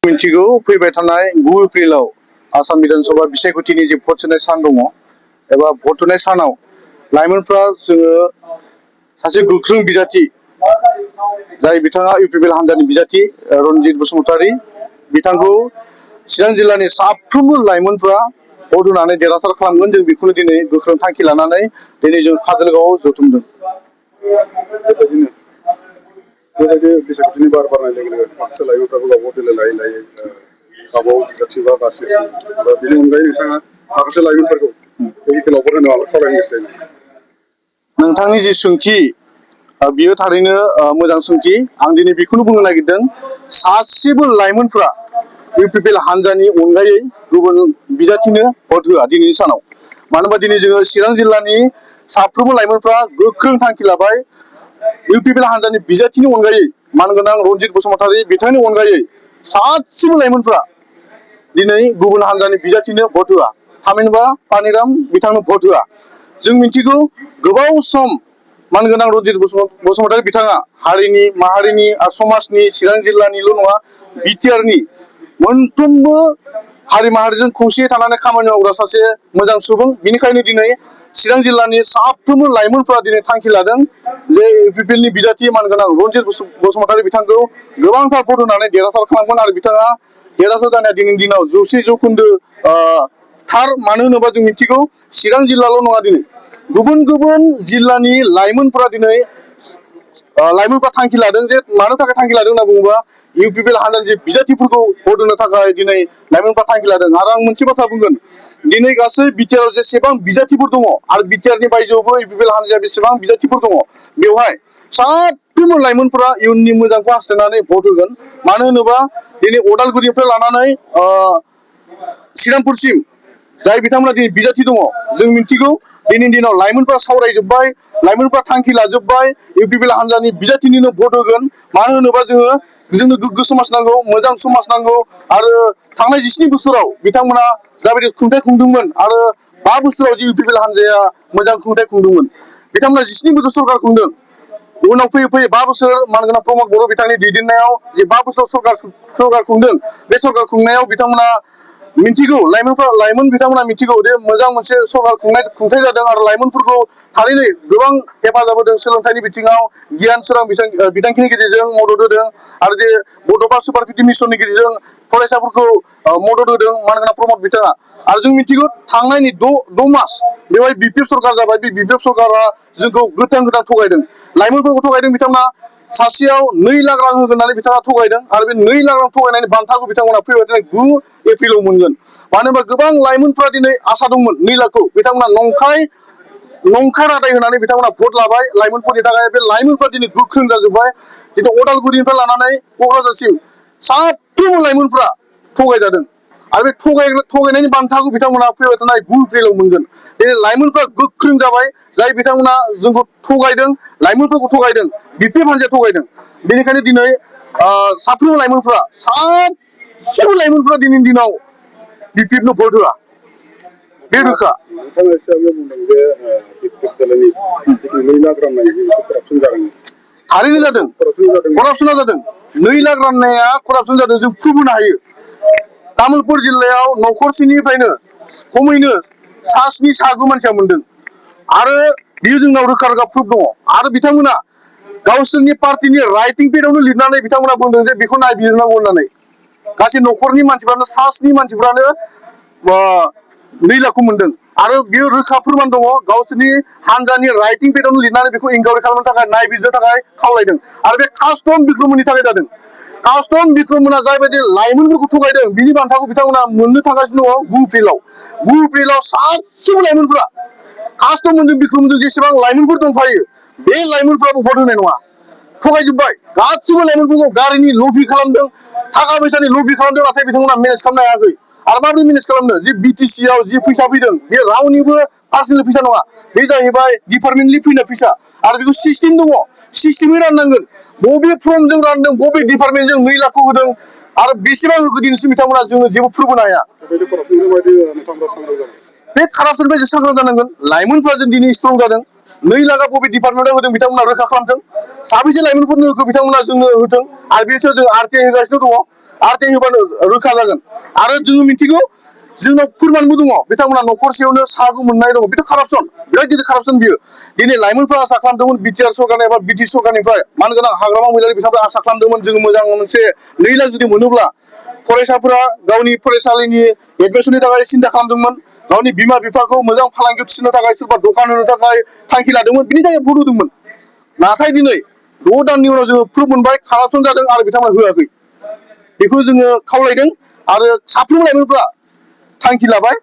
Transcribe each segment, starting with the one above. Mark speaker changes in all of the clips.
Speaker 1: मिथिगौ फैबाय थानाय 9 एप्रिलाव आसाम विधानसभा बिसायख'थिनि जे भट होनाय सान दङ एबा भट होनाय सानाव लाइमोनफ्रा जोङो सासे गोख्रों बिजाथि जाय बिथाङा इउपिपिएल हान्जानि बिजाथि रनजित बसुमतारी बिथांखौ चिरां जिल्लानि साफ्रोमबो लाइमोनफ्रा भट होनानै देरहासार खालामगोन जों बेखौनो दिनै गोख्रों थांखि लानानै दिनै जों काजलगावआव जथुमदों।
Speaker 2: बेबायदि बिसायख'थिनि बार बारनाय लोगो लोगो माखासे लाइमोनफ्राबो गावबागाव दोलो लायै लायै गावबागाव बिजाथि बा बासिगासिनो दा बेनि अनगायै नोंथाङा माखासे लाइमोनफोरखौ पलिटिकेलाव भट होनो माबा खावलायनो गोसो जायो।
Speaker 1: नोंथांनि जि सोंथि बियो थारैनो मोजां सोंथि आं दिनै बेखौनो बुंनो नागिरदों सासेबो लाइमोनफ्रा इउपिपिएल हान्जानि अनगायै गुबुन बिजाथिनो भट होआ दिनैनि सानाव मानो होनबा दिनै जोङो चिरां जिल्लानि साफ्रोमबो लाइमोनफ्रा गोख्रों थांखि लाबाय इउपिपिएल हान्जानि बिजाथिनि अनगायै मानगोनां रनजित बसुमतारी बिथांनि अनगायै सासेबो लाइमोनफ्रा दिनै गुबुन हान्जानि बिजाथिनो भट होआ थामहिनबा पानिराम बिथांनो भट होआ। जों मिथिगौ गोबाव सम मानगोनां रनजित बसुमतारी बिथाङा हारिनि माहारिनि आरो समाजनि चिरां जिल्लानिल' नङा बिटिआरनि मोनफ्रोमबो हारि माहारिजों खौसेयै थानानै खामानि मावग्रा सासे मोजां सुबुं बेनिखायनो दिनै चिरां जिल्लानि साफ्रोमबो लाइमोनफ्रा दिनै थांखि लादों जे इउपिपिएलनि बिजाथि मानगोनां रनजित बसुमतारी बिथांखौ गोबांथार भट होनानै देरहासार खालामगोन आरो बिथाङा देरहासार जानाया दिनैनि दिनाव 100% थार मानो होनोबा जों मिथिगौ चिरां जिल्लाल' नङा दिनै गुबुन गुबुन जिल्लानि लाइमोनफ्रा दिनै लाइमोनफ्रा थांखि लादों जे मानो थाखाय थांखि लादों होनना बुङोबा इउपिपिएल हान्जानि जे बिजाथिफोरखौ भट होनो थाखाय दिनै लाइमोनफ्रा थांखि लादों आरो आं मोनसे बाथ्रा बुंगोन दिनै गासै बिटिआरआव जेसेबां बिजाथिफोर दङ आरो बिटिआरनि बायजोआवबो इउपिपिएल हान्जाया बेसेबां बिजाथिफोर दङ बेवहाय साफ्रोमबो लाइमोनफोरा इयुननि मोजांखौ हास्थायनानै भट होगोन मानो होनोबा दिनै अदालगुरिनिफ्राय लानानै श्रीरामपुरसिम जाय बिथांमोना दिनै बिजाथि दङ जों मिथिगौ दिनैनि दिनाव लाइमोनफ्रा सावरायजोब्बाय लाइमोनफ्रा थांखि लाजोब्बाय इउपिपिएल हान्जानि बिजाथिनिनो भट होगोन मानो होनोबा जोंनो गोग्गो समाज नांगौ मोजां समाज नांगौ आरो थांनाय 17 बोसोराव बिथांमोना जाबायदि खुंथाइ खुंदोंमोन आरो 5 बोसोराव जे इउपिपिएल हान्जाया मोजां खुंथाइ खुंदोंमोन बिथांमोना 17 बोसोर सरकार खुंदों उनाव फैयै फैयै 5 बोसोर मानगोनां प्रमद बर' बिथांनि दैदेननायाव जे 5 बोसोर सरकार खुंदों बे सरकार खुंनायाव बिथांमोना मिथिगौ लाइमोन बिथांमोना मिथिगौ जे मोजां मोनसे सरकार खुंथाइ जादों आरो लाइमोनफोरखौ थारैनो गोबां हेफाजाब होदों सोलोंथाइनि बिथिङाव गियान सोरां बिथांखिनि गेजेरजों मदद होदों आरो जे बड'फा सुपार 50 मिसननि गेजेरजों फरायसाफोरखौ मदद होदों मानगोनां प्रमद बिथाङा आरो जों मिथिगौ थांनायनि 6 मास बेवहाय बिपिएफ सरकार जाबाय बे बिपिएफ सरकारा जोंखौ गोथां थगायदों लाइमोनफोरखौ थगायदों बिथांमोना सासेयाव 2 लाख रां होगोन होननानै बिथाङा थगायदों आरो बे 2 लाख रां थगायनायनि बान्थाखौ बिथांमोना फैबाय थानाय 9 एप्रिलाव मोनगोन मानो होनबा गोबां लाइमोनफ्रा दिनै आसा दंमोन 2 लाखखौ बिथांमोना नंखाय रादाय होनानै बिथांमोना भट लाबाय लाइमोनफोरनि थाखाय बे लाइमोनफ्रा दिनै गोख्रों जाजोब्बाय दिनै अदालगुरिनिफ्राय लानानै क'क्राझारसिम साफ्रोमबो लाइमोनफ्रा थगायजादों आरो बे थगायनायनि बान्थाखौ बिथांमोना फैबाय थानाय 9 एप्रिलाव मोनगोन दिनै लाइमोनफ्रा गोख्रों जाबाय जाय बिथांमोना जोंखौ थगायदों लाइमोनफोरखौ थगायदों बिपिएफ हान्जाया थगायदों बेनिखायनो दिनै साफ्रोमबो लाइमोनफ्रा सासेबो लाइमोनफ्रा दिनैनि दिनाव बिपिएफनो भट होआ बे रोखा
Speaker 2: नोंथाङा एसे आगोलाव बुंदों जे बिपिएफ दलनि जिथु 2 लाख राननाय एसे करापसन जादों
Speaker 1: थारैनो जादों करापसना जादों 2 लाख राननाया करापसन जादों जों प्रुफ होनो हायो तामुलपुर जिल्लायाव न'खरसेनिफ्रायनो खमैनो सा 7 सा 9 मानसिया मोनदों आरो बियो जोंनाव रोखा प्रुफ दङ आरो बिथांमोना गावसोरनि पार्टिनि राइटिं पेडआवनो लिरनानै बिथांमोना बुंदों जे बेखौ नायबिजिरनांगौ होननानै गासै न'खरनि मानसिफ्रानो सा 7 मानसिफ्रानो 2 लाखखौ मोनदों आरो बियो रोखा फोरमान दङ गावसोरनि हान्जानि राइटिं पेडआवनो लिरनानै बेखौ इनकुवारि खालामनो थाखाय नायबिजिरनो थाखाय खावलायदों आरो बे कास्टम बिक्रमनि थाखाय जादों कास्टम बिक्रममोना जायबायदि लाइमोनफोरखौ थगायदों बिनि बान्थाखौ बिथांमोना मोननो थांगासिनो दङ 9 एप्रिलाव सासेबो लाइमोनफ्रा कास्टमजों बिक्रमजों जेसेबां लाइमोनफोर दंफायो बे लाइमोनफ्राबो भट होनाय नङा थगायजोब्बाय गासिबो लाइमोनफोरखौ गारिनि लबि खालामदों थाखा फैसानि लबि खालामदों नाथाय बिथांमोना मेनेज खालामनो हायाखै आरो माबोरै मेनेज खालामनो जि बिटिसिआव जि फैसा फैदों बे रावनिबो पार्सनेल फैसा नङा बे जाहैबाय डिपार्टमेन्टनि फैनाय फैसा आरो बेखौ सिस्टेम दङ सिस्टेमै राननांगोन बबे फर्मजों रानदों बबे डिपार्टमेन्टजों 2 लाखखौ होदों आरो बेसेबां होखो दिनैसिम बिथांमोना जोङो जेबो प्रुफ होनो हाया बे कारापसननिफ्राय सांग्रां जानांगोन लाइमोनफ्रा जों दिनै स्ट्रं जादों 2 लाखा बबे डिपार्टमेन्टआव होदों बिथांमोना रोखा खालामथों साबेसे लाइमोनफोरनो होखो बिथांमोना जोंनो होथों आरो बेनि सायाव जों आरटिआइ होगासिनो दङ आरटिआइ होबानो रोखा जागोन आरो जोङो मिथिगौ जोंनाव फोरमानबो दङ बिथांमोना न'खरसेयावनो साहाखौ मोननाय दङ बेथ' कारापसन बिराद गिदिर कारापसन बियो दिनै लाइमोनफ्रा आसा खालामदोंमोन बिटिआर सरखार एबा बिटि सरखारनिफ्राय मानगोनां हाग्रामा महिलारि बिथांमोना आसा खालामदोंमोन जोङो मोजां मोनसे 2 लाख जुदि मोनोब्ला फरायसाफोरा गावनि फरायसालिनि एडमिसननि थाखाय सिन्था खालामदोंमोन गावनि बिमा बिफाखौ मोजां फालांगियाव थिसननो थाखाय सोरबा दखान होनो थाखाय थांखि लादोंमोन बिनि थाखाय भट होदोंमोन नाथाय दिनै 6 दाननि उनाव जोङो प्रुफ मोनबाय कारापसन जादों आरो बिथांमोना होआखै बेखौ जोङो खावलायदों आरो साफ्रोमबो लाइमोनफ्रा थांखि लाबाय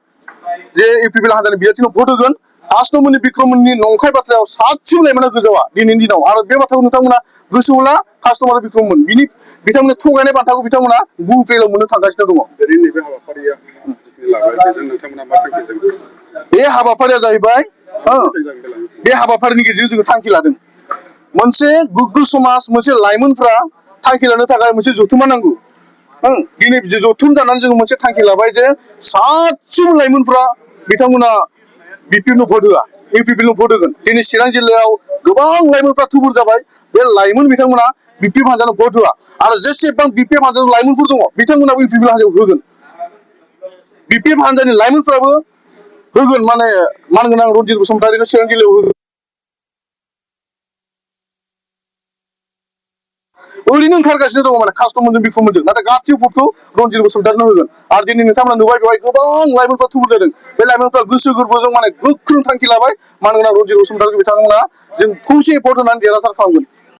Speaker 1: जे इउपिपिएल हान्जानि बिजाथिनो भट होगोन कास्टमोननि बिक्रममोननि नंखाय बाथ्रायाव सासेबो लाइमोना गोजावा दिनैनि दिनाव आरो बे बाथ्राखौ नोंथांमोना गोसोआवला कास्टमार बिक्रममोन बिनि बिथांमोननि थगायनाय बान्थाखौ बिथांमोना गुगोल मोननो थांगासिनो दङ
Speaker 2: ओरैनो नैबे हाबाफारिया जिखिनि लाबाय बेजों नोंथांमोना मा थांखिजों
Speaker 1: बे हाबाफारिया जाहैबाय बे हाबाफारिनि गेजेरजों जोङो थांखि लादों मोनसे गोग्गो समाज मोनसे लाइमोनफ्रा थांखि लानो थाखाय मोनसे जथुमा नांगौ दिनै जथुम जानानै जोङो मोनसे थांखि लाबाय जे सासेबो लाइमोनफ्रा बिथांमोना बिपिएफनो भट होआ इउपिपिएलनो भट होगोन दिनै चिरां जिल्लायाव गोबां लाइमोनफ्रा थुबुर जाबाय बे लाइमोन बिथांमोना बिपिएफ हान्जानो भट होआ आरो जेसेबां बिपिएफ हान्जानि लाइमोनफोर दङ बिथांमोनाबो इउपिपिएल हान्जायाव होगोन बिपिएफ हान्जानि लाइमोनफ्राबो होगोन माने मानगोनां रनजित बसुमतारिनो चिरां जिल्लायाव होगोन ओरैनो ओंखारगासिनो दङ माने कास्टमोनजों बिक्रममोनजों नाथाय गासैबो भटखौ रनजित बसुमतारिनो होगोन आरो दिनै नोंथांमोना नुबाय बेवहाय गोबां लाइमोनफ्रा थुबुर जादों बे लाइमोनफ्रा गोसो गोरबोजों माने गोख्रों थांखि लाबाय मानगोनां रनजित बसुमतारिखौ बिथांमोना जों खौसेयै भट होनानै देरहासार खालामगोन